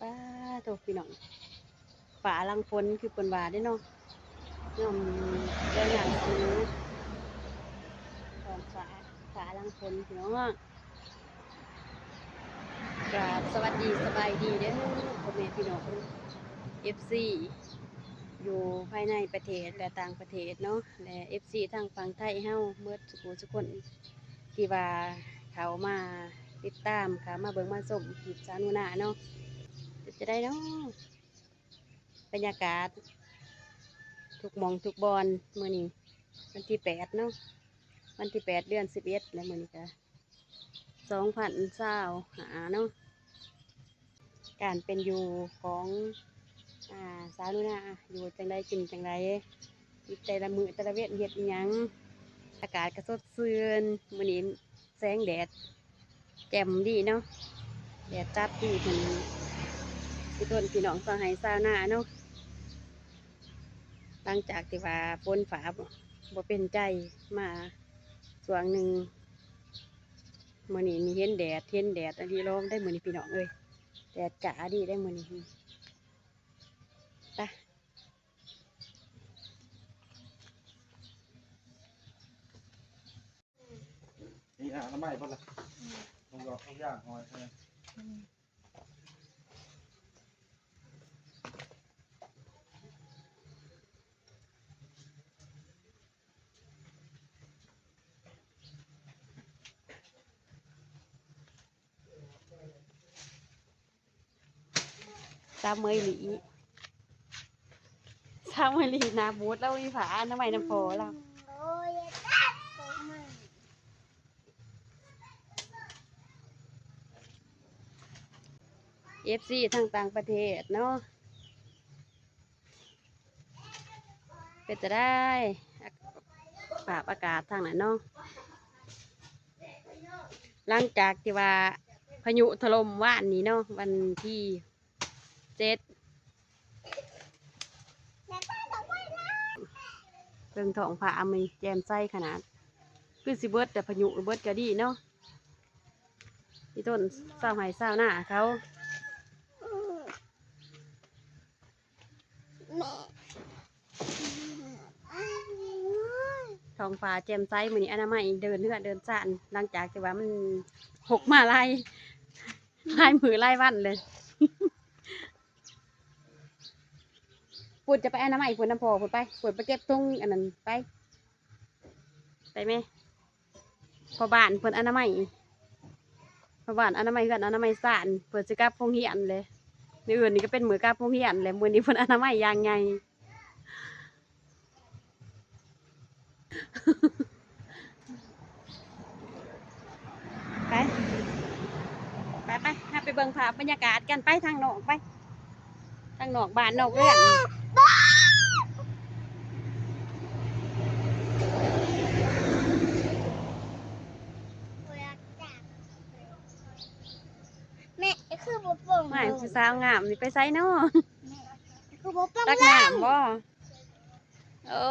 ປາໂທ້ ພີ່ນ້ອງ ຟ້າຫຼັງຝົນ ຄືເພິ່ນວ່າເດ້ເນາະ ຍ່ອມແລ້ວຍາມສະເໜີ ທ້ອງຟ້າ ຟ້າຫຼັງຝົນ ພີ່ນ້ອງ. ກາບສະຫວັດດີສະບາຍດີເດີ ພໍ່ແມ່ພີ່ນ້ອງ ເອັຟຊີ ຢູ່ພາຍໃນປະເທດ ແລະ ຕ່າງປະເທດເນາະ ແລະ ເອັຟຊີ ທາງຝັ່ງໄທເຮົາໝົດສູ່ຜູ້ສູ່ຄົນ ທີ່ວ່າເຂົ້າມາຕິດຕາມ ເຂົ້າມາເບິ່ງມາຊົມຄລິບສາວໜູນາເນາະ. ເປັນຈັ່ງໃດເນາະ ບັນຍາກາດທຸກໝ່ອງທຸກບ່ອນ ມື້ນີ້ວັນທີແປດເນາະ ວັນທີແປດ ເດືອນສິບເອັດ ແລະ ມື້ນີ້ກະ ສອງພັນຊາວຫ້າເນາະ. ການເປັນຢູ່ຂອງ ອາ ສາວໜູນາ ຢູ່ຈັ່ງໃດ ກິນຈັ່ງໃດ ກິນແຕ່ລະມື້ແຕ່ລະເວັນເຮັດອີ່ຫຍັງ. ອາກາດກະສົດຊື່ນ ມື້ນີ້ແສງແດດແຈ່ມດີເນາະ ແດດຈັດດີ. ເພິ່ນ ພີ່ຕົ້ນ ພີ່ນ້ອງຊາວໄຮ່ຊາວນາເນາະ ຫຼັງຈາກທີ່ວ່າຝົນຟ້າບໍ່ເປັນໃຈມາຊ່ວງໜຶ່ງ ມື້ນີ້ນີ້ເຫັນແດດ ເຫັນແດດອີ່ຫຼີຫຼໍ່ໄດ໋ມື້ນີ້ພີ່ນ້ອງເອີຍ ແດດຈ້າດີໄດ໋ມື້ນີ້. ໄປ ນີ້ອະນາໄມເບິດລະ ອືມ ທຸກຢ່າງ ທຸກຢ່າງ ຫອຍ ອືມ. ສາວເມຍຫຼີ ສາວເມຍຫຼີໜ້າບູດ ລາວມີຜ້າອະນາໄມນຳພໍ່ລາວ. ເອັຟຊີ ທາງຕ່າງປະເທດເນາະ ເປັນຈັ່ງໃດ ອາ ສະພາບອາກາດທາງນັ້ນເນາະ ຫຼັງຈາກທີ່ວ່າພາຍຸຖະຫຼົ່ມວານນີ້ເນາະ ວັນທີເຈັດ ເບິ່ງທ້ອງຟ້າມື້ນີ້ແຈ່ມໃສຂະໜາດ ຄືຊິເບິດ ແຕ່ພາຍຸເບິດກະດີເນາະ ອີ່ຕົ້ນຊາວໄຮ່ຊາວນາເຂົາ. ທ້ອງຟ້າແຈ່ມໃສ ມື້ນີ້ອະນາໄມເດີນເຮືອນເດີນຊານ ຫຼັງຈາກທີ່ວ່າມັນຮົກມາຫຼາຍ ຫຼາຍມື້ຫຼາຍວັນເລີຍ. ພຸ້ນ ຈະໄປອະນາໄມພຸ້ນນຳພໍ່ພຸ້ນ ໄປ ພຸ້ນ ໄປເກັບຖົງອັນນັ້ນ ໄປ ໄປແມ່. ພໍ່ບ້ານເພິ່ນອະນາໄມ ພໍ່ບ້ານອະນາໄມເຮືອນ ອະນາໄມຊານ ເພິ່ນຊິກັບໂຮງຮຽນເລີຍ. ມື້ອື່ນນີ້ກະເປັນມື້ກັບໂຮງຮຽນແຫຼະ ມື້ນີ້ເພິ່ນອະນາໄມຢ່າງໃຫຍ່. ໄປ ໄປ ໄປ ເຮົາໄປເບິ່ງພາບບັນຍາກາດກັນ ໄປທາງນອກ ໄປທາງນອກບ້ານນອກເຮືອນ. ແມ່ ຄືບໍ່ປົງ ມາ ຜູ້ສາວງາມນີ້ໄປໃສນໍ? ແມ່ ຄືບໍ່ປົງ ຕັກນ້ຳບໍ? ໂອ້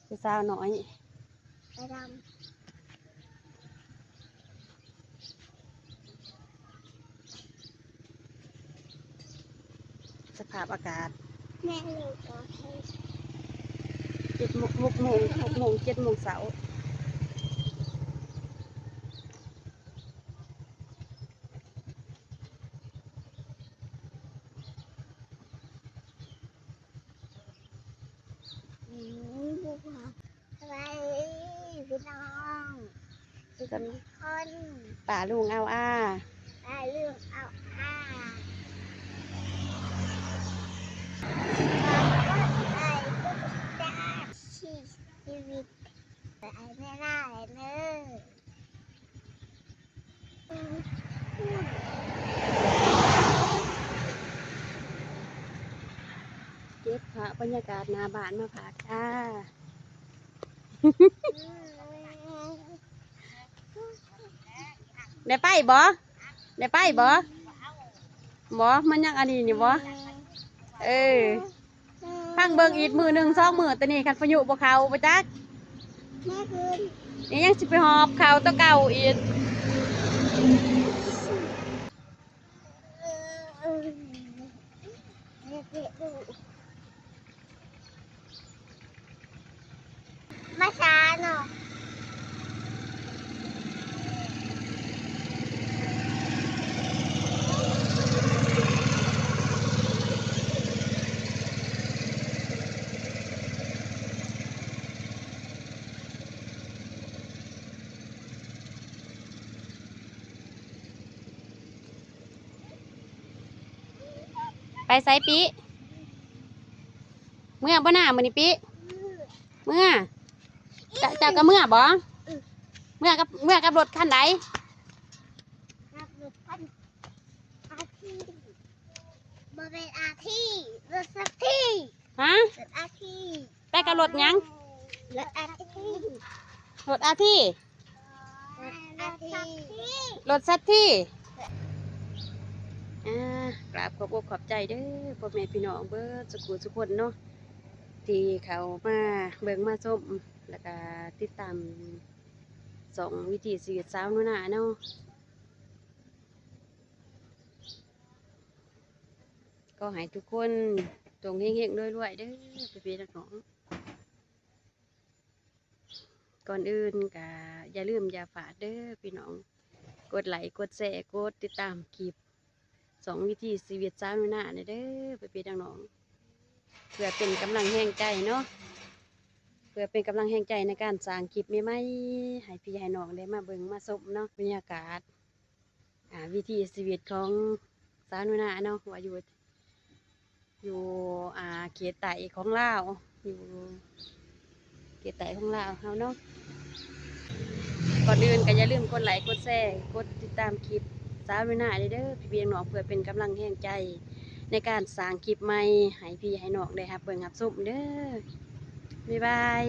ຜູ້ສາວນ້ອຍ ສາວດຳ. ສະພາບອາກາດ ແມ່ນຢູ່ກອງເຮັດ ເຈັດໂມງ ຫົກໂມງ ຫົກໂມງ ເຈັດໂມງເຊົ້າ. ອືມ ສະບາຍດີພີ່ນ້ອງທຸກຄົນ ປ້າລຸງອາວອາ ປ້າລຸງອາວອາ ຂໍກົດໄລກົດຕິດຕາມ ຊີວິດ ໄປແນ່ໆເດີ. ເກັບພາບບັນຍາກາດໜ້າບ້ານມາຝາກຈ້າ. ໄດ້ໄປບໍ່? ໄດ້ໄປບໍ່? ບໍ່ ມັນຍັງອັນນີ້ຢູ່ບໍ່? ເອີ ພັງເບິ່ງອີກມື້ໜຶ່ງສອງມື້ ຕອນນີ້ຄັນພາຍຸບໍ່ເຂົ້າບໍ່ຈັກ. ນີ້ຍັງຊິໄປຫອບເຂົ້າຕົວເກົ່າອີກ. ມາຊ້າເນາະ. ໄປໃສປິ? ເມືອບໍ່ນາມື້ນີ້ປິ? ເມືອ. ເຈົ້າ ເຈົ້າກໍເມືອບໍ່? ເມືອກັບ ເມືອກັບລົດຄັນໃດ? ກັບລົດຄັນ ອາທີ ບໍ່ແມ່ນອາທີ ລົດສັກທີ. ຮະ? ລົດອາທີ. ໄປກັບລົດຫຍັງ? ລົດອາທີ. ລົດອາທີ? ລົດອາທີ. ລົດສັກທີ. ອ່າ ກາບຂອບອົກຂອບໃຈເດີ ພໍ່ແມ່ພີ່ນ້ອງເບິດສຸຂູສຸຄົນເນາະ ທີ່ເຂົ້າມາເບິ່ງມາຊົມ ແລ້ວກະຕິດຕາມຊ່ອງວິຖີຊີວິດຊາວໜູນາເນາະ. ຂໍໃຫ້ທຸກຄົນຈົ່ງເຮັງໆລວຍໆເດີ ພີ່ໆນ້ອງໆ. ກ່ອນອື່ນກະຢ່າລືມຢ່າພາດເດີພີ່ນ້ອງ ກົດໄລກົດແຊ ກົດຕິດຕາມຄລິບຊ່ອງວິຖີຊີວິດຊາວໜູນາແດ່ເດີ ພີ່ໆນ້ອງໆ ເພື່ອເປັນກຳລັງແຮງໃຈເນາະ ເພື່ອເປັນກຳລັງແຮງໃຈໃນການສ້າງຄລິບໃໝ່ໆ ໃຫ້ພີ່ໃຫ້ນ້ອງໄດ້ມາເບິ່ງມາຊົມເນາະ. ບັນຍາກາດ ອ່າ ວິຖີຊີວິດຂອງຊາວໜູນາເນາະ ວ່າຢູ່ ຢູ່ ອ່າ ເຂດໃຕ້ຂອງລາວ ຢູ່ເຂດໃຕ້ຂອງລາວເຮົາເນາະ. ກ່ອນອື່ນກໍຢ່າລືມກົດໄລກົດແຊ ກົດຕິດຕາມຄລິບຊາວໜູນາເດີ ພີ່ໆນ້ອງໆ ເພື່ອເປັນກຳລັງແຮງໃຈໃນການສ້າງຄລິບໃໝ່ໃຫ້ພີ່ໃຫ້ນ້ອງໄດ້ຮັບເບິ່ງຮັບຊົມເດີ. ບາຍບາຍ.